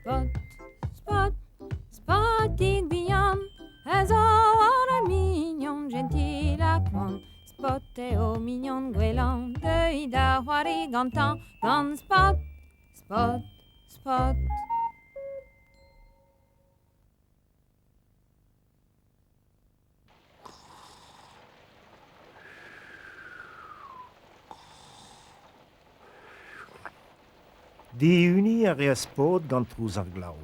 Spot, Spot, Spotig bihan a zo war ar mignon jentil ha koant. Spot eo mignon gwellañ, deuit da c'hoari gantañ gant Spot, Spot, Spot. Dihuniñ a reas Paotr gant trouz ar glav.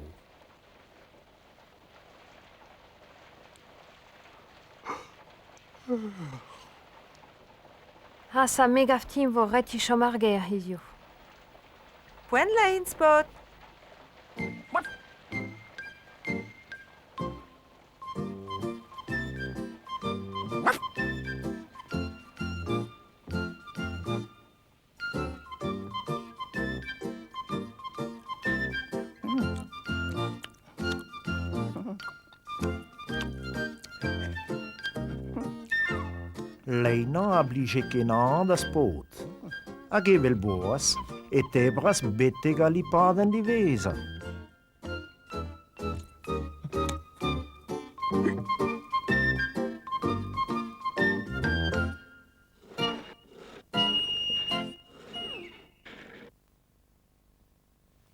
Ha sa me 'gav din 'vo ret dit chom ar gêr hiziv. Poent lein, Spot. Leinañ a blije kenañ da Spot. Hag evel boas e tebras betek al lipadenn diwezhañ.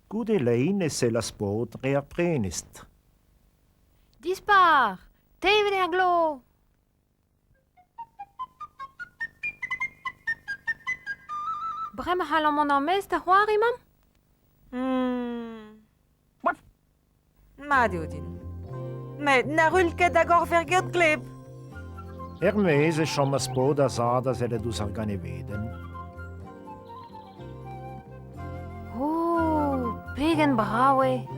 Goude lein e sellas Paotr dre ar prenestr. Dispar! Tevet eo ar glav! Bremañ c'hallan mont er-maez da c'hoari, mamm? Hmm. Mat eo din. Met na ruilh ket da gorf er geot gleb. Er-maez e chomas paotr a za da sellet ouzh ar ganevedenn. Oh, pegen brav eo!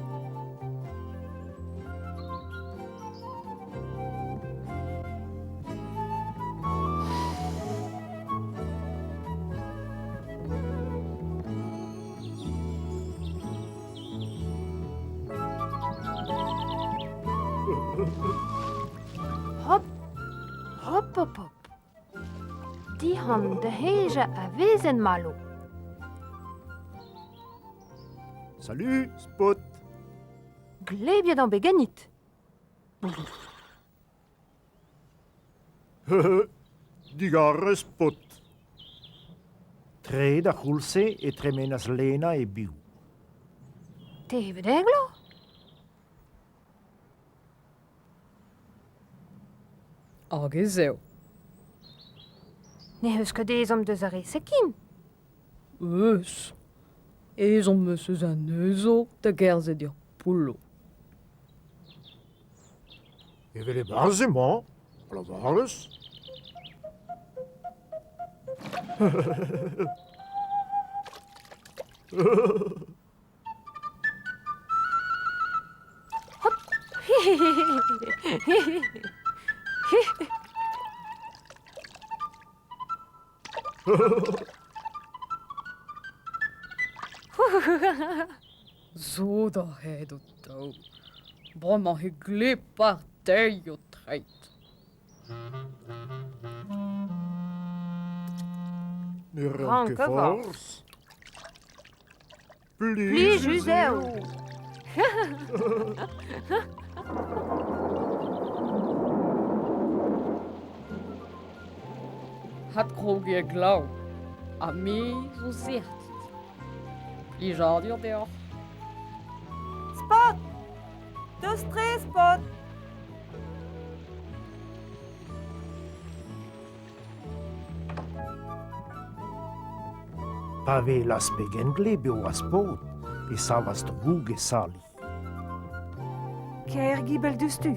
Hop, hop, hop, hop. Dihan da hejañ a vezen Malo. Salut, Spot. Glebiet on bet ganit. Digarez, paotr. Tre d'ar c'houlz-se e tremenas Lena e-biou. Tevet eo Hag ez eo. N'ec'h eus ket ezhomm deus ar re-se ken. Eus. Ezhomm 'meus eus anezho da gerzhet er poulloù. Evel e-barzh emañ, a lavarez. Sot oc'h aet ho-taou. Bremañ e gleb ar teil ho treid. Ne ran ket forzh. Plijus eo. Adkrogiñ e glav ha me zo sec'h-dit. Plijadur deoc'h. Spot! Deus-tre, Spot! Pa welas pegen gleb e oa Spot e savas droug e Sally. Kaer gibell diouzhtu.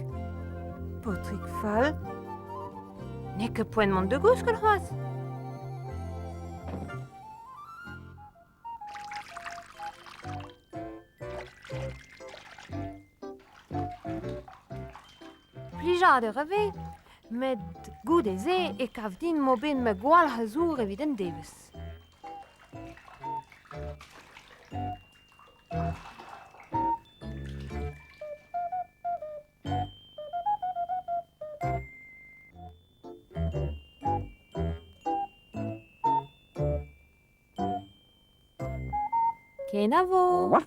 Paotrig fall. N'eo ket poent mont da gousket c'hoazh. Plijadur a vez, met goude-se e kav din 'mo bet ma gwalc'h a zour evit an devezh. Kenavo!